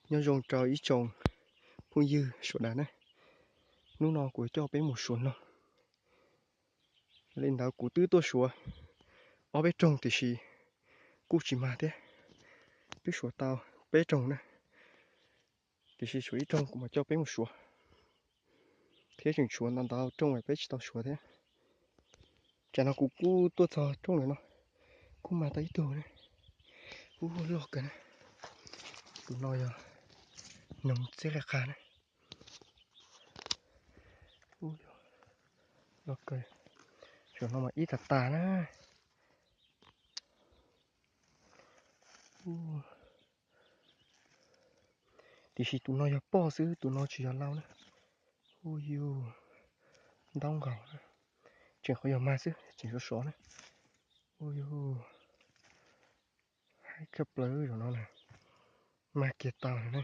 Nyob zoo rau ib tsoom phooj ywg sawv daws na, hnub no kuv coj peb mus suav noog. Li ntawd kuv twb tuaj suav ob peb roog tiam sis kuj tsis mag thiab. Twb suav tau peb roog na, tiam sis tshuav ib roog kuv mam coj peb mus suav, thiab tseem tshuav ntau ntau rooj peb tsis tau suav thiab. Tsam no kuv kuj tuaj txog rooj ntawm no, kuj mag tau ib tug na, kuj loj kawg na. Tus no yog noog txeb qia qha na. Loj kawg, zaum no mas ib tas tas na. Tiam sis tus no yog poj xwb, tus no tsis yog lau na. Hu yug, ntaub nkaus na, tseem qhov yog mag xwb, tseem sov sov na. Hu yug, haib kawg plaws zaum no na, mag kiag tau na.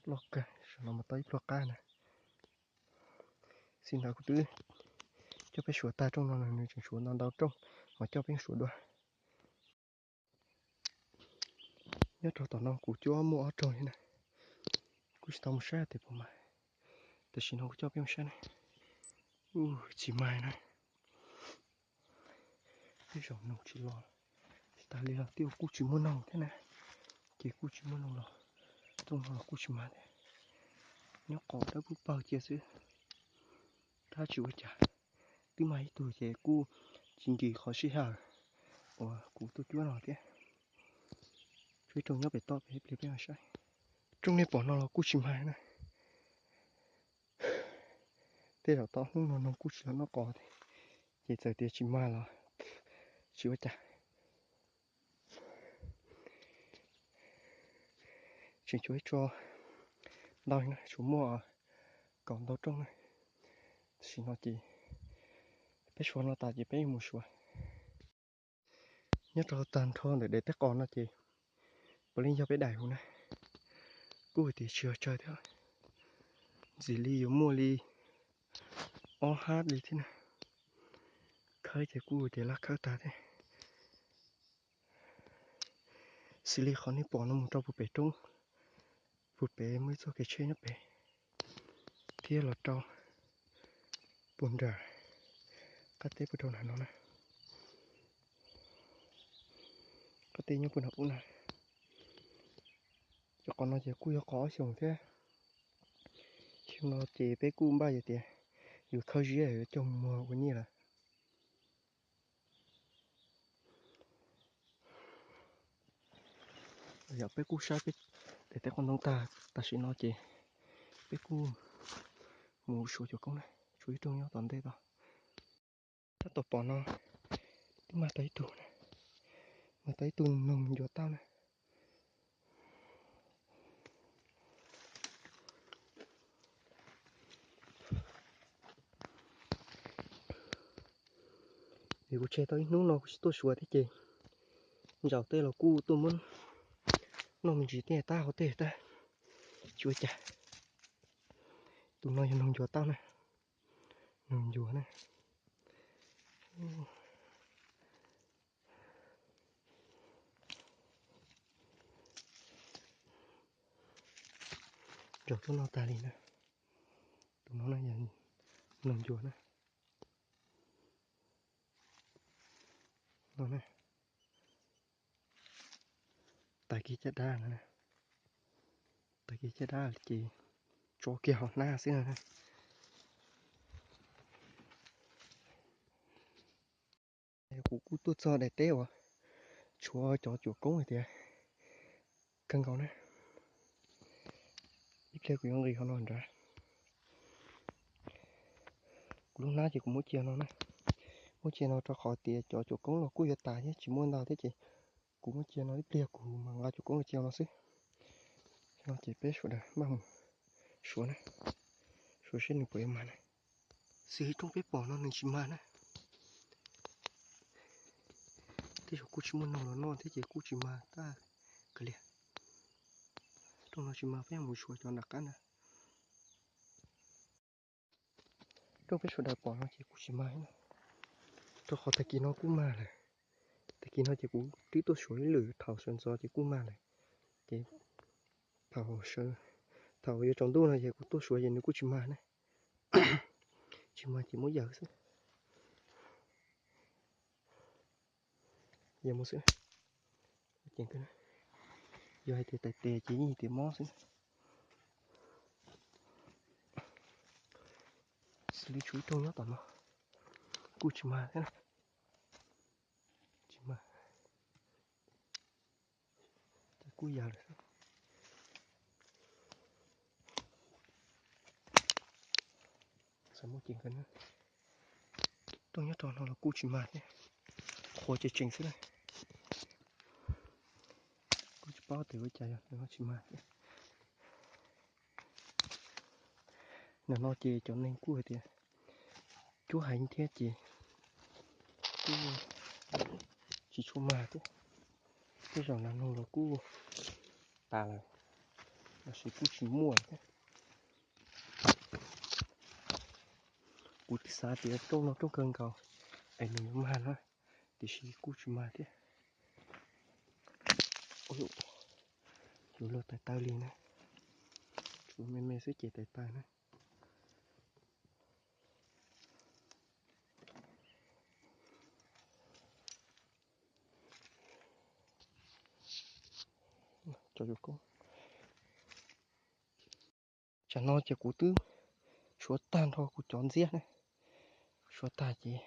Loj kawg, zaum no mas tau ib pluag qab na. Xij ntawd kuv twb coj peb suav tag rooj no, nws tseem tshuav ntau ntau rooj, mam coj peb suav dua. Nyob rau tom no kuv cuab muaj ob rooj li na, kuj tsis tau mus saib tias puas mag, tam sim no kuv coj peb mus saib na. Tsis mag na, tej zaum noog tsis los, tsis tas li los twb kuj tsis muaj noog thiab na, ces kuj tsis muaj noog los, rooj no los kuj tsis mag thiab. Nyob qos dawb paug cia xwb, tab tsis ua cas, twb mag ib tug ces kuj tsis nkim qhov sij hawm uas kuv tuaj cuab no thiab. Tshuav ib rooj nyob pem toj pem, ib pliag peb mam saib. Rooj nej pom no los kuj tsis mag na. Tej zaum tau hnub no noog kuj tsis los noj qos thiab, ces txawm tias tsis mag los tsis ua cas. Tseem tshuav ib tso ntau na, tshuav muaj kaum ntau rooj na. Tam sim no ces peb suav no tas ces peb yuav mus suav. Nyob rau tag nrho ntawm daim teb qos no ces puav leej yog peb daim hauv na, kuj hais tias tsis yog tsawg thiab, ntxim li yuav muaj li ob hab li thiab na. Khawb ces kuj tias laj khawb tag thiab. Xws li qhov nej pom no mus rau puag pem roob, puag pem muaj ib txoj kev tsheb nyob pem, thiab los rau puag nram qab teb puag rau nram no na. Qab teb nyob puag nram ub na. Cov qos no ces kuj yog qos ob xyoos thiab. Xyoo no ces peb kuj npaj yog tias yuav khawb ziab yuav coj mus muag ua nyiaj lawm. Yog peb kuj saib peb daim teb qos ntoo tag, tam sim no ces peb kuj mus suav cov koob na, tshuav ib rooj nyob tom ntej tod. Tab tom pom no twb mag tau ib tug na, mag tau ib tug noog ncuav taub na. Vim kuv tseg tau ib hnub no kuv tsis tuaj suav thiab ces ntsaum tej los kuj tuaj muab noj me ntsis tej tab hauv tej tab, tsis ua cas. Tus no yog noog ncuav taub na, noog ncuav na. Ntsaum tuaj noj tag li na. Tus no yog noog ncuav na. Tag kiag caj dab no, tag kiag caj dab ces tso kiag hauv hnab xwb no. Kuv kuj tuaj txog daim teb uas tshuav cov cuam koob hais tias kawg nkaus na. Ib pliag kuv yuav nqis qhov no nrad. Kuv lub hnab ces kuv muab cia no na, muab cia no rau qhov tias cov cuam koob los kuj yuav tas thiab tsis muaj ntau thiab ces kuv muab cia no ib pliag kuv mam nqa cuam koob los cia no xwb. No ces peb sawv daws maj mus suav na, suav seb nws puas yuav mag na. Xws li rooj peb pom no nws tsis mag na. Tej zaum kuj tsis muaj noog los noj thiab ces kuj tsis mag tag kav liam. Rooj no tsis mag peb mus suav cov nram qab na. Rooj peb sawv daws pom no ces kuj tsis mag, rau qhov tag kis no kuj mag lawm. Tag kis no ces kuv twb tuaj suav ib lwm thaum sawv ntxov ces kuj mag lawm. Ces thaum, thaum yuav tsaus ntuj no ces kuv tuaj suav ces nws kuj tsis mag ne. Tsis mag ces muab yawm xwb. Yawm mus xwb. Yog hais tias tais tes ces yeej tias mob xwb. Xws li tshuav ib rooj nyob tom no kuj tsis mag thiab. Tsis mag. Ces kuj yawm lawm xwb. Rooj nyob rau no los kuj tsis mag thiab. Qhuav tseem tseem xwb na. Kuj tsis paub tias ua cas yog tsis mag thiab. Nim no ces cov neeg kuj hais tias cuab heev thiab ces kuj tsis tshua mag thiab. Tej zaum nas noog los kuj tas lawm, los sis kuj tsis muaj thiab. Kuv twb xav tias rooj no rooj kawg nkaus es nws yuav mag na, tiam sis kuj tsis mag thiab. Yuav luag tais taw li na, tshuav me me xwb ces tais taw na. Tsam no ces kuv twb suav tag nrho kuv cov ntxiab ne, suav tag ces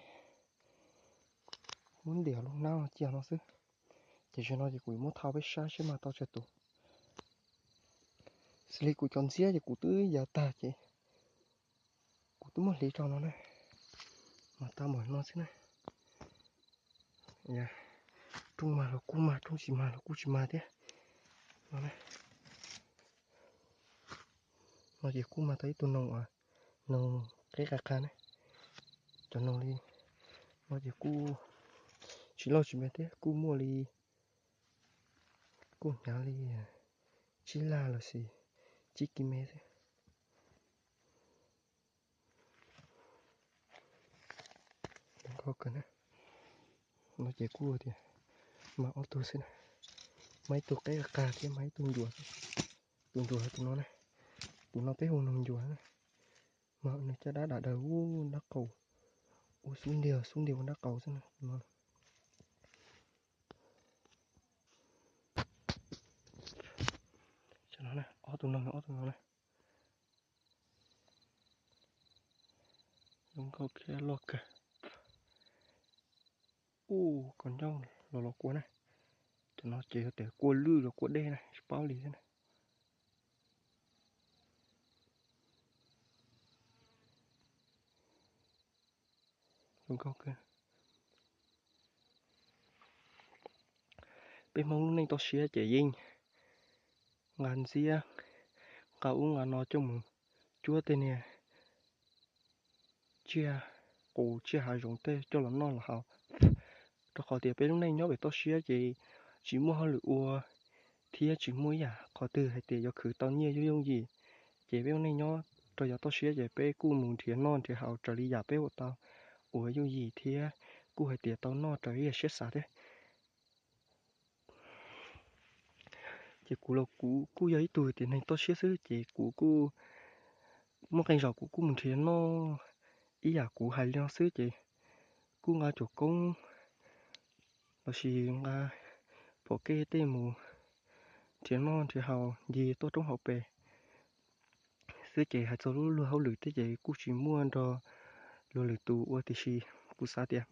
muab ntiam lub hnab no cia no xwb. Ces zaum no ces kuv yuav muab thau peb sab seb mag tau tsawg tus. Xws li kuv cov ntxiab ces kuv twb yav tag ces kuv twb muab hliv rau no na, mas tau npaum no xwb na. Rooj mag los kuj mag, rooj tsis mag los kuj tsis mag thiab no. No ces kuj mag tau ib tug noog, noog qeb qab qab ne. Cov noog li no ces kuj tsis loj tsis me thiab, kuj muaj li, kuj hnyav li tsib laj los sis tsib kis me xwb. Zoo nkauj kawg na. No ces kuj tias mag ob tug xwb na, mag ib tug qeb qab qab thiab mag ib tug ncuav xwb. Tus ncuav tus no na, tus no peb hu noog ncuav na. Mas nws caj dab dam daws ua dab qaus, ua xub ntiag xub ntiag ua dab qaus xwb no. Ob tug no, ob tug no na. Zoo nkauj thiab loj kawg. Ub, koj ncauj los los kua na. Cov no ces yog tias kua lwj los kua dej na, tsis paub li thiab na. Zoo nkauj kawg. Peb Hmoob lub neej toj siab ces yeej nqa ntxiab, nqa ub nqa no coj mus cuab tej niag tsiaj qus tsiaj hav zoov tej coj los noj los haus. Rau qhov tias peb lub neej nyob pem toj siab ces tsis muaj hauj lwm ua thiab tsis muaj ib yam qhov twg hais tias yuav khwv tau nyiaj yooj yooj yim. Ces peb ua neej nyob rau yav toj siab ces peb kuj mus nrhiav noj nrhiav haus raws li yam peb ua tau uas yooj yim thiab kuj hais tias tau noj raws li siab xav thiab. Ces kuv los kuv kuj yog ib tug tias neeg toj siab xwb ces kuv kuj muaj qee zaum kuv kuj mus nrhiav noj ib yam kuv hais li no xwb ces kuj nqa cuam koob lossis nqa phom kej tej mus nrhiav noj nrhiav haus ncig tuaj roob hauv pes xwb ces hais txog lub luag hauj lwm thiab ces kuj tsis muaj nrog luag lwm tus ua tiam sis kuv xav tias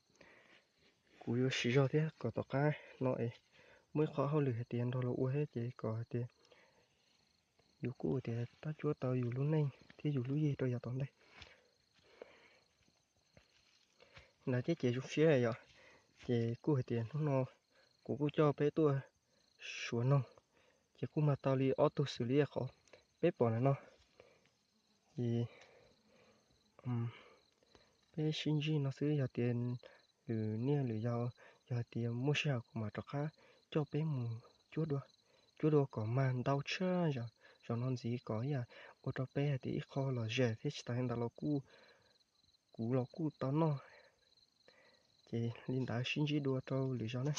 kuv yuav siv zog thiab kom tom qab no es muaj ib qho hauj lwm hais tias nrog luag ua thiab ces kom hais tias yus kuj tias tab cuab tau yus lub neej thiab yus lub yig rau yav tom ntej. Ntawd thiab ces zoo siab yom. Ces kuj hais tias hnub no kuv kuj coj peb tuaj suav noog, ces kuj mag tau li ob tug xws li qhov peb pom ntawm no. Ces peb sib ntsib no xwb, yog tias lwm niaj lwm zaus yog hais tias muaj sij hawm kuv mam rov qab coj peb mus cuab dua, cuab dua kom mag ntau tshaj zaum no ntxiv kom ib yam ua rau peb hais tias ib qho lom zem thiab tsis tas li ntawd los kuj, kuv los kuj tau noj. Ces li ntawd sib ntsib dua rau lwm zaus na.